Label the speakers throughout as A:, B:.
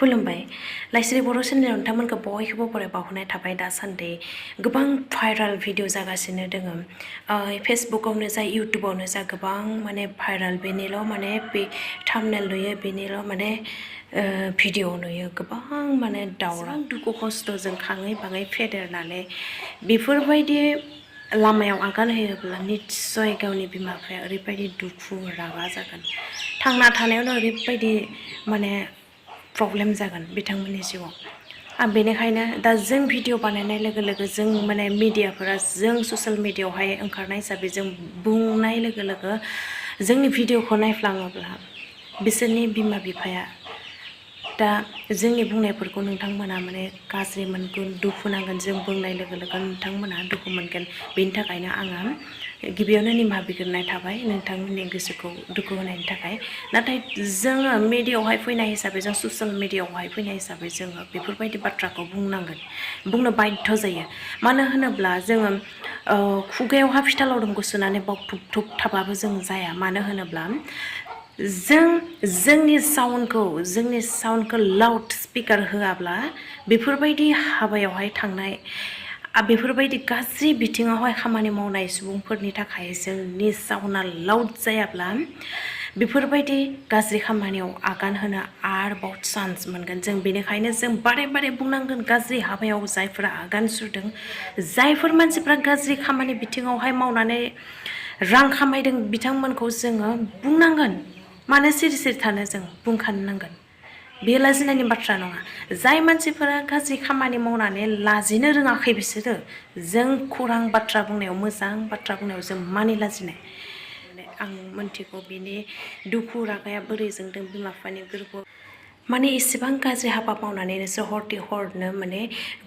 A: खुलुमबाय लाइसिरि बर' चेनेलाव नोंथांमोनखौ बयखौबो बरायबावहरनाय थाबाय दासान्दि गोबां भाइराल भिडिअ जागासिनो दोङो फेसबुकआवनो जा इउटुबावनो जा गोबां माने भाइराल बेनिल' माने बे थाम्बनेल नुयो बेनिल' माने भिडिअ नुयो गोबां माने दावराव दुखु खस्थ'जों खाङै बाङै फेदेरनानै बेफोरबायदि लामायाव आगान होयोब्ला निस्सय गावनि बिमा बिफाया ओरैबायदि दुखु रागा जागोन थांना थानायावनो ओरैबायदि माने प्रब्लेम जागोन बिथांमोननि जिउआव बेनिखायनो दा जों भिडिअ बानायनाय लोगो लोगो जों माने मिडियाफोरा जों ससियेल मिडियायावहाय ओंखारनाय हिसाबै जों बुंनाय लोगो लोगो जोंनि भिडिअखौ नायफ्लाङोब्ला बिसोरनि बिमा बिफाया दा जोंनि बुंनायफोरखौ नोंथांमोना माने गाज्रि मोनगोन दुखु नांगोन जों बुंनाय लोगो लोगो नोंथांमोना दुखु मोनगोन बेनि थाखायनो आङो गिबियावनो निमाहा बिग्रोनाय थाबाय नोंथांमोननि गोसोखौ दुखु होनायनि थाखाय नाथाय जोङो मिडियायावहाय फैनाय हिसाबै जों ससियेल मिडियायावहाय फैनाय हिसाबै जोङो बेफोरबायदि बाथ्राखौ बुंनांगोन बुंनो बाध्य जायो मानो होनोब्ला जोङो खुगायावहा फिथा लावदुमखौ सोनानै बाव थुब थुब थाबाबो जों जाया मानो होनोब्ला जोंनि साउन्डखौ लाउड स्पिकार होआब्ला बेफोरबायदि हाबायावहाय थांनाय बेफोरबायदि गाज्रि बिथिङावहाय खामानि मावनाय सुबुंफोरनि थाखाय जोंनि साउन्डआ लाउड जायाब्ला बेफोरबायदि गाज्रि खामानियाव आगान होनो आरोबाव चान्स मोनगोन जों बेनिखायनो जों बारे बारे बुंनांगोन गाज्रि हाबायाव जायफोरा आगान सुरदों जायफोर मानसिफ्रा गाज्रि खामानि बिथिङावहाय मावनानै रां खामायदों बिथांमोनखौ जोङो बुंनांगोन मानो सिरि सिरि थानो जों बुंखानो नांगोन बे लाजिनायनि बाथ्रा नङा जाय मानसिफोरा गाज्रि खामानि मावनानै लाजिनो रोङाखै बिसोरो जों खौरां बाथ्रा बुंनायाव मोजां बाथ्रा बुंनायाव जों मानि लाजिनाय आं मोनथिगौ बिनि दुखु रागाया बोरै जोंदों बिमा बिफानि गोरबोआव माने एसेबां गाज्रि हाबा मावनानै नोंसोर हरथे हरनो माने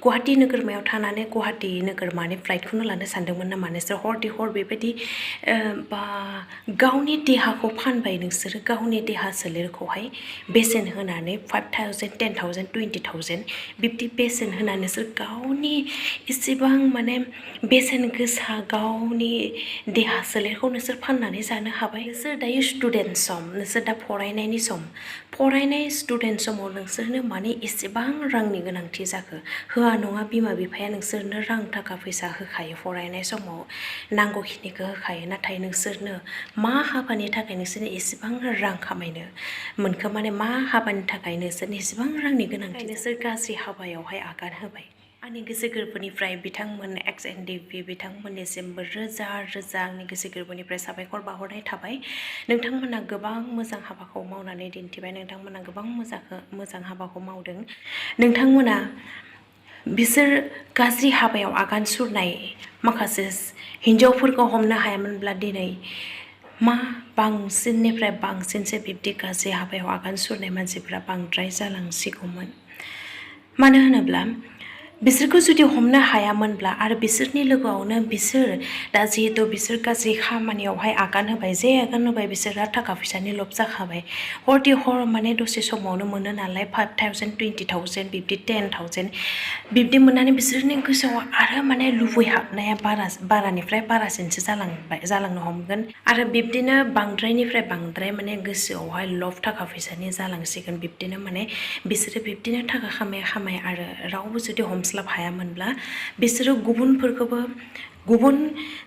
A: गुवाहाटि नोगोरमायाव थानानै गुवाहाटि नोगोरमानि फ्लाइटखौनो लानो सानदोंमोन नामा नोंसोर हरथे हर बेबायदि बा गावनि देहाखौ फानबाय नोंसोरो गावनि देहा सोलेरखौहाय बेसेन होनानै 5,000 10,000 20,000 बिब्दि बेसेन होनानै नोंसोर गावनि एसेबां माने बेसेन गोसा गावनि देहा सोलेरखौ नोंसोर फाननानै जानो हाबाय नोंसोर दायो स्टुडेन्ट सम नोंसोर दा फरायनायनि सम फरायनाय स्टुडेन्ट समाव नोंसोरनो माने एसेबां रांनि गोनांथि जाखो होआ नङा बिमा बिफाया नोंसोरनो रां थाखा फैसा होखायो फरायनाय समाव नांगौखिनिखौ होखायो नाथाय नोंसोरनो मा हाबानि थाखाय नोंसोरनो एसेबां रां खामायनो मोनखो माने मा हाबानि थाखाय नोंसोरनो एसेबां रांनि गोनांथि नोंसोर गाज्रि हाबायावहाय आगान होबाय आंनि गोसो गोरबोनिफ्राय बिथांमोन एक्स-एन-डि-पि बिथांमोननिसिमबो रोजा रोजा आंनि गोसो गोरबोनिफ्राय साबायखर बावहरनाय थाबाय नोंथांमोना गोबां मोजां हाबाखौ मावनानै दिन्थिबाय नोंथांमोना गोबां मोजां हाबाखौ मावदों नोंथांमोना बिसोर गाज्रि हाबायाव आगान सुरनाय माखासे हिन्जावफोरखौ हमनो हायामोनब्ला दिनै मा बांसिननिफ्राय बांसिनसो बिब्दि गाज्रि हाबायाव आगान सुरनाय मानसिफ्रा बांद्राय जालांसिगौमोन मानो होनोब्ला बिसोरखौ जुदि हमनो हायामोनब्ला आरो बिसोरनि लोगोआवनो बिसोर दा जिहेतु बिसोर गाज्रि खामानियावहाय आगान होबाय जे आगान होबाय बिसोरहा थाखा फैसानि लब जाखाबाय हरथे हर माने दसे समावनो मोनो नालाय 5,000 20,000 बिब्दि 10,000 बिब्दि मोननानै बिसोरनि गोसोआव आरो माने लुबैहाबनाया बारानिफ्राय बारासिनसो जालांनो हमगोन आरो बिब्दिनो बांद्रायनिफ्राय बांद्राय माने गोसोआवहाय लब थाखा फैसानि जालांसिगोन बिब्दिनो माने बिसोरो बिब्दिनो थाखा खामाय आरो रावबो जुदि हमस्लाब हायामोनब्ला बिसोरो गुबुन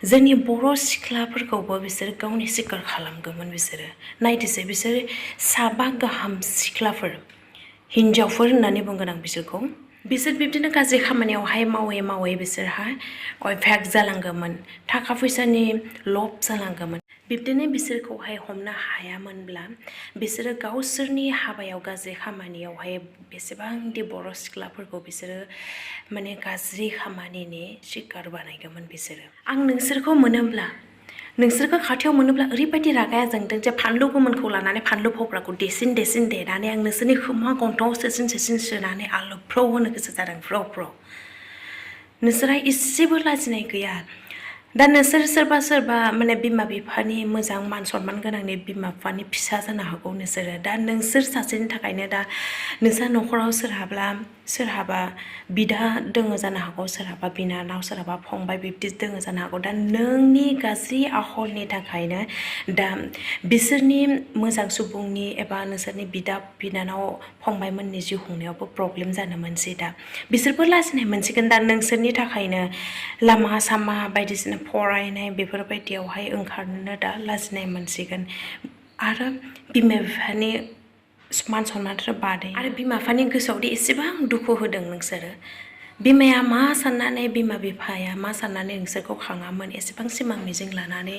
A: जोंनि बर' सिख्लाफोरखौबो बिसोर गावनि सिखार खालामगौमोन बिसोरो नायदोसै बिसोर 7 गाहाम सिख्लाफोर हिन्जावफोर होननानै बुंगोन आं बिसोर बिब्दिनो गाज्रि खामानियावहाय मावै बिसोरहा अयभाक जालांगौमोन थाखा फैसानि लब जालांगौमोन बिब्दिनो बिसोरखौहाय हमनो हायामोनब्ला बिसोरो गावसोरनि हाबायाव गाज्रि खामानियावहाय बेसेबांदि बर' सिख्लाफोरखौ बिसोरो माने गाज्रि खामानिनि शिकार बानायगौमोन बिसोरो आं नोंसोरखौ खाथियाव मोनोब्ला ओरैबायदि रागाया जोंदों जे फानलु गोमोनखौ लानानै फानलु भब्राखौ देसिन देनानै आं नोंसोरनि खोमा गन्थंआव सोसिन सोनानै आलौफ्राव होनो गोसो जादों फ्राव नोंसोरहा एसेबो लाजिनाय गैया दा नोंसोर सोरबा सोरबा माने बिमा बिफानि मोजां मान सनमान गोनांनि बिमा बिफानि फिसा जानो हागौ नोंसोरो। दा नोंसोर सासेनि थाखायनो दा नोंसा न'खराव सोरहाबा बिदा दोङो जानो हागौ, सोरहाबा बिनानाव, सोरहाबा फंबाय बिब्दि दोङो जानो हागौ। दा नोंनि गाज्रि आखलनि थाखायनो दा बिसोरनि मोजां सुबुंनि एबा नोंसोरनि बिदा बिनानाव फंबायमोननि जिउ खुंनायावबो प्रब्लेम जानो मोनसै। दा बिसोरबो लाजिनाय मोनसिगोन। दा नोंसोरनि थाखायनो लामा सामा बायदिसिना फरायनाय बेफोरबायदियावहाय ओंखारनो दा लाजिनाय मोनसिगोन। आरो बिमा बिफानि मान सनमानथ' बादै आरो बिमा बिफानि गोसोआवदि एसेबां दुखु होदों नोंसोरो। बिमाया मा साननानै, बिमा बिफाया मा साननानै नोंसोरखौ खाङामोन, एसेबां सिमां मिजिं लानानै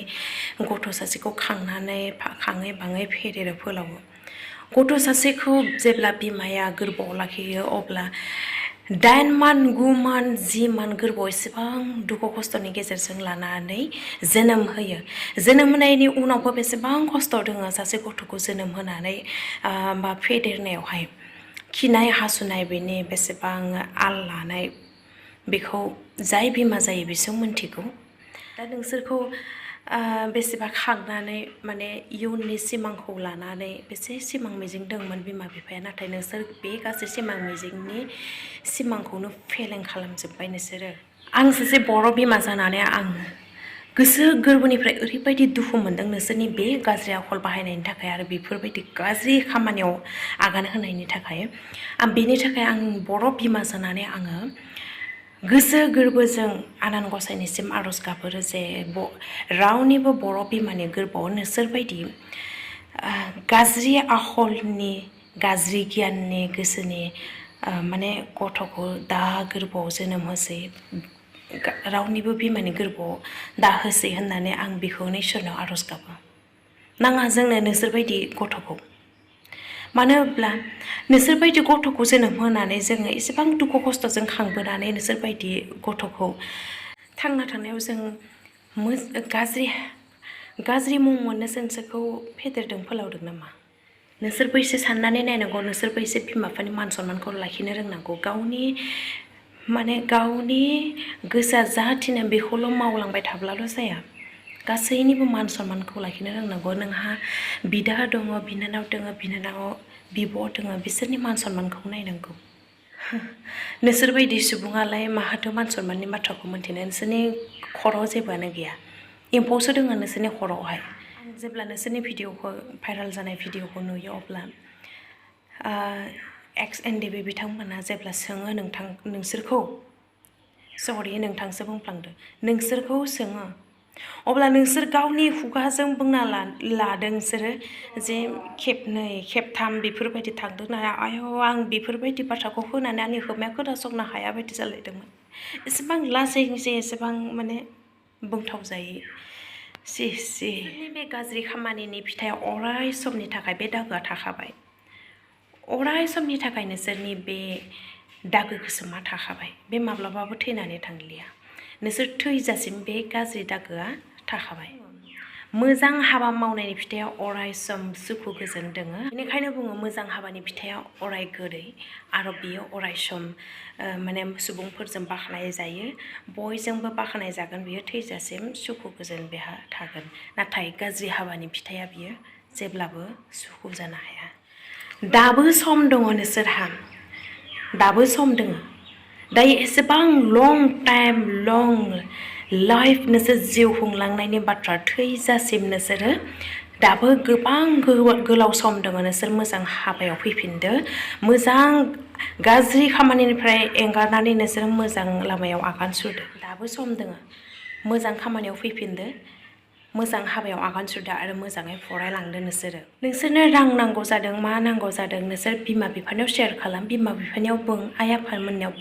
A: गथ' सासेखौ खांनानै खाङै बाङै फेदेरो फोलावो। गथ' सासेखौ जेब्ला बिमाया गोरबोआव लाखियो अब्ला 9 मान्थ 9 मान्थ 10 मान्थ गोरबोआव एसेबां दुखु खस्थ'नि गेजेरजों लानानै जोनोम होयो। जोनोम होनायनि उनावबो बेसेबां खस्थ' दङ सासे गथ'खौ जोनोम होनानै बा फेदेरनायावहाय। खिनाय हासुनाय बेनि बेसेबां आल लानाय बेखौ जाय बिमा जायो बिसो मिन्थिगौ। दा नोंसोरखौ बेसेबा खांनानै माने इयुननि सिमांखौ लानानै बेसे सिमां मिजिं दंमोन बिमा बिफाया, नाथाय नोंसोर बे गासै सिमां मिजिंनि सिमांखौनो फेलें खालामजोब्बाय नोंसोरो। आं सासे बर' बिमा जानानै आं गोसो गोरबोनिफ्राय ओरैबायदि दुखु मोनदों नोंसोरनि बे गाज्रि आखल बाहायनायनि थाखाय आरो बेफोरबायदि गाज्रि खामानियाव आगान होनायनि थाखाय। बेनि थाखाय आं बर' बिमा जानानै आङो गोसो गोरबोजों आनान गसाइनिसिम आर'ज गाबहरो जे रावनिबो बर' बिमानि गोरबोआव नोंसोरबायदि गाज्रि आखलनि, गाज्रि गियाननि गोसोनि माने गथ'खौ दा गोरबोआव जोनोम होसै, रावनिबो बिमानि गोरबोआव दाहोसै होननानै आं बेखौनो इसोरनाव आर'ज गाबो। नाङा जोंनो नोंसोरबायदि गथ'खौ। मानो होनब्ला नोंसोरबायदि गथ'खौ जोनोम होनानै जोङो एसेबां दुखु खस्थ'जों खांबोनानै नोंसोरबायदि गथ'खौ थांना थानायाव जों गाज्रि मुं मोननो नोंसोरखौ फेदेरदों फोलावदों नामा? नोंसोरबो एसे साननानै नायनांगौ। नोंसोरबो एसे बिमा बिफानि मान सनमानखौ लाखिनो रोंनांगौ। गावनि गोसोआ जा थिनो बेखौल' मावलांबाय थाब्लाल' जाया। गासैनिबो मान सनमानखौ लाखिनो रोंनांगौ। नोंहा बिदा दङ, बिनानाव दङ, बिब' दङ, बिसोरनि मान सनमानखौ नायनांगौ। नोंसोरबायदि सुबुङालाय माहाथो मान सनमाननि बाथ्राखौ मोन्थिनो? नोंसोरनि खर'आव जेबोआनो गैया। एम्फौसो दङ नोंसोरनि खर'आवहाय। जेब्ला नोंसोरनि भिडिअखौ भाइरेल जानाय भिडिअखौ नुयो अब्ला एक्स एनडिबि बिथांमोना जेब्ला सोङो नोंसोरखौ नोंथांसो बुंफ्लांदो, नोंसोरखौ सोङो अब्ला नोंसोर गावनि खुगाजों बुंना लादों नोंसोरो जे खेबनै खेबथाम बेफोरबायदि थांदों नालाय आयौ आं बेफोरबायदि बाथ्राखौ होनानै आंनि खोमाया खोनासंनो हाया बायदि जालायदोंमोन। एसेबां लासैनोसै एसेबां माने बुंथावजायै बे गाज्रि खामानिनि फिथाइया अराय समनि थाखाय बे दागोआ थाखाबाय। अराय समनि थाखाय नोंसोरनि बे दागो गोसोमा थाखाबाय। बे माब्लाबाबो थैनानै थांलिया। नोंसोर थैजासिम बे गाज्रि दागोआ थाखाबाय। मोजां हाबा मावनायनि फिथाइया अराय सम सुखु गोजोन दोङो। बेनिखायनो बुङो मोजां हाबानि फिथाइया अराय गोदै आरो बियो अराय सम माने सुबुंफोरजों बाख्नाय जायो। बयजोंबो बाख्नाय जागोन। बियो थैजासिम सुखु गोजोन बेहा थागोन। नाथाय गाज्रि हाबानि फिथाइया बियो जेब्लाबो सुखु जानो हाया। दाबो सम दङ नोंसोरहा, दाबो सम दङ। दायो एसेबां लं टाइम लं लाइफ नोंसोर जिउ खुंलांनायनि बाथ्रा थैजासिम नोंसोरो दाबो गोबां गोलाव सम दङ। नोंसोर मोजां हाबायाव फैफिनदो। मोजां गाज्रि खामानिनिफ्राय एंगारनानै नोंसोर मोजां लामायाव आगान सुरदो। दाबो सम दङ। मोजां खामानियाव फैफिनदो, मोजां हाबायाव आगान सुरदो आरो मोजाङै फरायलांदो। नोंसोरनो रां नांगौ जादों, मा नांगौ जादों नोंसोर बिमा बिफानियाव शेयार खालाम। बिमा बिफानियाव बुं, आइ आफामोननियाव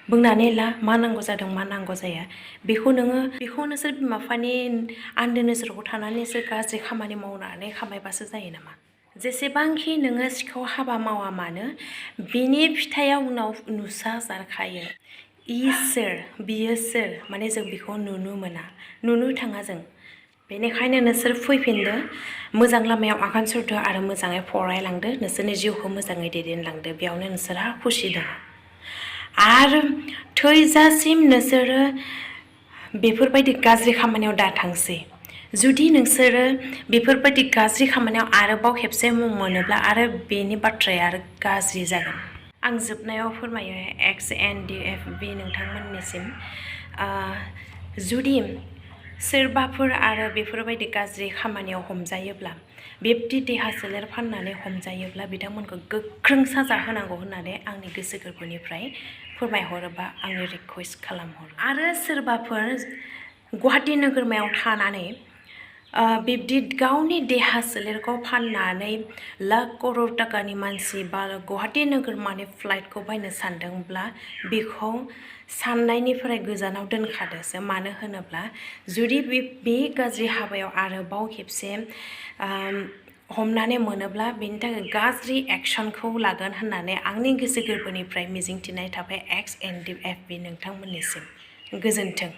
A: बुंनानै ला मा नांगौ जादों मा नांगौ जाया। बेखौ नोंसोर बिमा बिफानि आन्दो नोजोराव थानानै नोंसोर गाज्रि खामानि मावनानै खामायबासो जायो नामा? जेसेबांखि नोङो सिखाव हाबा मावा मानो बिनि फिथाइया उनाव नुसा जारखायो। बियो सोर माने जों बेखौ नुनो मोना, नुनो थाङा जों। बेनिखायनो नोंसोर फैफिनदो, मोजां लामायाव आगान सुरदो आरो मोजाङै फरायलांदो। नोंसोरनि जिउखौ मोजाङै दैदेनलांदो। बेयावनो नोंसोरहा खुसि दङ। आरो थैजासिम नोंसोरो बेफोरबायदि गाज्रि खामानियाव दा थांसै। जुदि नोंसोरो बेफोरबायदि गाज्रि खामानियाव आरोबाव खेबसे मुं मोनोब्ला आरो बेनि बाथ्राया आरो गाज्रि जागोन। आं जोबनायाव फोरमायो XNDFB नोंथांमोननिसिम जुदि सोरबाफोर आरो बेफोरबायदि गाज्रि खामानियाव हमजायोब्ला बेबायदि देहा सोलेर फाननानै हमजायोब्ला बिथांमोनखौ गोख्रों साजा होनांगौ होननानै आंनि गोसो गोरबोनिफ्राय फोरमायहरोबा आंनि रिकुवेस्ट खालामहरो। आरो सोरबाफोर गुवाहाटि नोगोरमायाव थानानै बिब्दि गावनि देहा सोलेरखौ फाननानै लाख करोड़ टाकानि मानसि बा गुवाहाटि नोगोरमानि फ्लाइटखौ बायनो सानदोंब्ला बेखौ साननायनिफ्राय गोजानाव दोनखादोसो। मानो होनोब्ला जुदि बे गाज्रि हाबायाव आरोबाव खेबसे हमनानै मोनोब्ला बेनि थाखाय गाज्रि एक्सनखौ लागोन होननानै आंनि गोसो गोरबोनिफ्राय मिजिंथिनाय थाबाय XNDFB नोंथांमोननिसिम। गोजोन्थों।